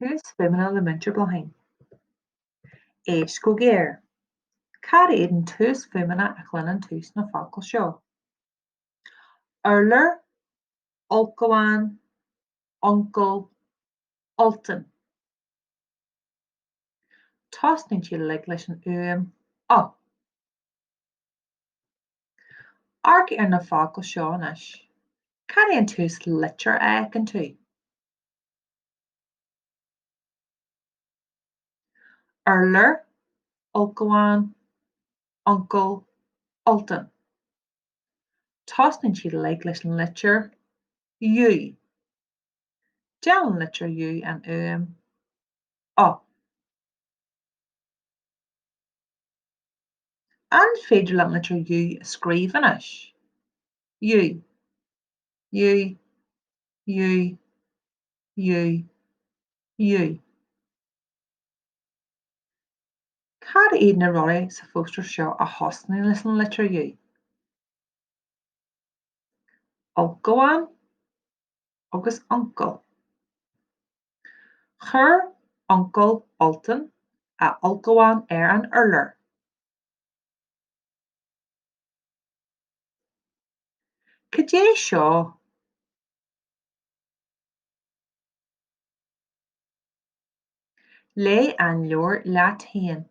Tús fuaimeanna le Múinteoir Bláithín. Éist go géar. Cad iad an tús fuaimeanna a chluineann tú sna focail seo? Urlár, ulchabhán, uncail, Ultan. Tosnaíonn siad uilig leis an fhuaim u. Amharc ar na focail seo anois. Cad é an tús litir a fheiceann tú? Urlár, ulchabhán, uncail, Ultan. Tosnaíonn siad uilig leis an litir U. Déanann an litir U an fhuaim u. An féidir leat an litir U a scríobh anois? U. U. U. U. U. Cad iad na rudaí sa phóstaer seo a thosnaíonn leis an litir U? Ulchabhán agus uncail. Chuir uncail Ultan a ulchabhán ar an urlár. Cad é seo? Léigh an leabhar leat féin.